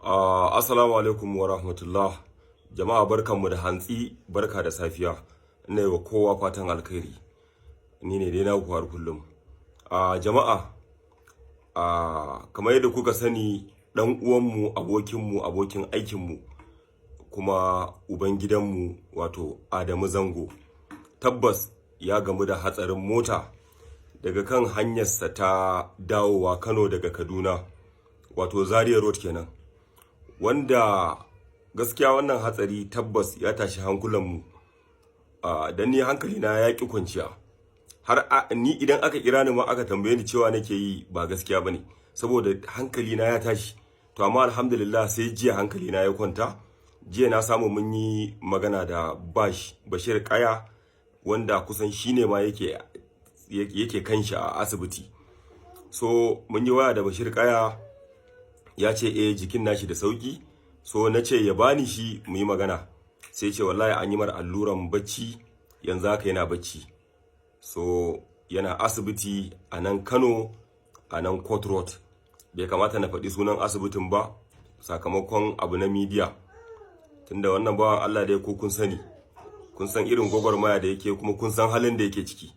Assalamu alaikum wa rahmatullah. Jama'a, barkanmu da hantsi, barka da safiya. Ina yi wa kowa fatan alkhairi. Ni ne dai naku har kullum. Jama'a, kamar yadda kuka sani, dan uwanmu, abokinmu, abokin aikinmu, kuma uban gidanmu, wato Adamu Zango. Tabbas ya gamu da hatsarin mota daga kan hanyarsa ta dawowa Kano daga Kaduna, wato Zaria Road kenan. Wanda gaskiya wannan hatsari tabbas ya tashi hankulanmu, don ni hankalina ya ƙi kwanciya. Har ni idan aka kira ni ma aka tambaye ni, cewa nake yi ba gaskiya bane, saboda hankalina ya tashi. To amma alhamdulillah, sai jiya hankalina ya kwanta. Jiya na samu mun yi magana da Bash Bashir Kaya, wanda kusan shine ma yake kanshi a asibiti. So mun yi waya da Bashir Kaya, ya ce eh, jikin nashi da sauki. So na ce ya bani shi mu yi magana, sai ce wallahi an yi mar alluran bacci, yanzu haka yana bacci. So yana asibiti a nan Kano, a nan Court Road. Bai kamata na faɗi sunan asibitin ba sakamakon abu na media, tunda wannan bawan Allah dai ko kun sani, kun san irin gwagwarmaya da yake, kuma kun san halin da yake ciki.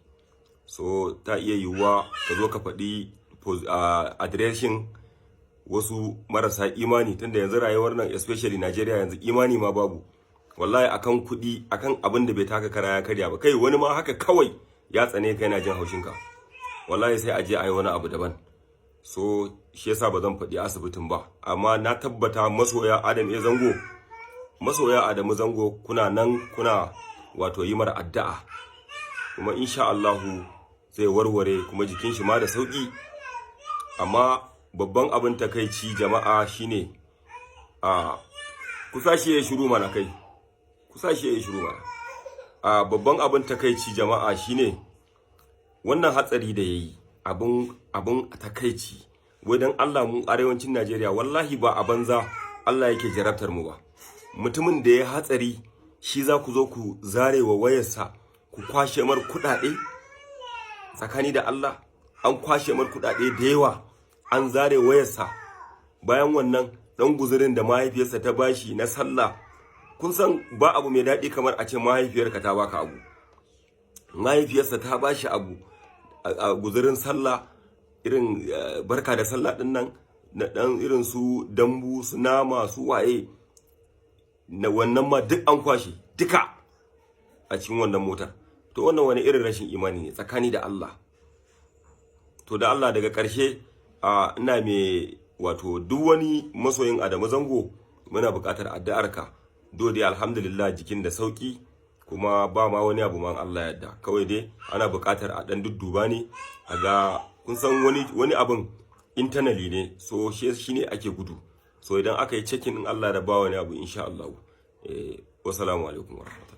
So ta iya yiwuwa ka zo ka faɗi adireshin wasu marasa imani, tunda yanzu rayuwar nan, especially Nigeria, yanzu imani ma babu wallahi. Akan kuɗi, akan abin da bai taka kara ya karya ba, kai wani ma haka kawai ya tsane ka, yana jin haushinka, wallahi sai a je a yi wani abu daban. So shi yasa ba zan faɗi asibitin ba, amma na tabbata masoya Adam A Zango, masoya Adamu Zango, kuna nan kuna wato yi mara addu'a, kuma insha Allahu zai warware, kuma jikin shi ma da sauki. Amma babban abin takaici, jama'a, shine a kusa shi ya shiru mana, kai kusa shi ya shiru mana. A babban abin takaici, jama'a, shine wannan hatsari da yayi. Abun takaici, wai dan Allah mu arewacin Najeriya, wallahi ba a banza Allah yake jarabtar mu ba. Mutumin da ya hatsari, shi za ku zo ku zare wa wayarsa, ku kwashe mar kuɗaɗe. Tsakani da Allah, an kwashe mar kuɗaɗe da yawa, an zare wayarsa. Bayan wannan, dan guzurin da mahaifiyarsa ta bashi na sallah, kun san ba abu mai daɗi kamar a ce mahaifiyarka ta baka abu. Mahaifiyarsa ta bashi abu a guzurin sallah, irin barka da sallah din nan, na dan irin su dambu, su nama, su waye na wannan ma, duk an kwashe duka a cikin wannan motar. To wannan wani irin rashin imani ne, tsakani da Allah? To da Allah, daga ƙarshe, ina mai wato duk wani masoyin Adamu Zango, muna buƙatar addu'arka. Dode alhamdulillah, jikin da sauki, kuma ba ma wani abu man Allah yadda. Kawai dai ana buƙatar a dan dudduba ne a ga, kun san wani abin internally ne, so shi ne ake gudu. So idan aka yi checking, in Allah da ba wani abu insha Allah. Eh, wassalamu alaikum warahmatullahi.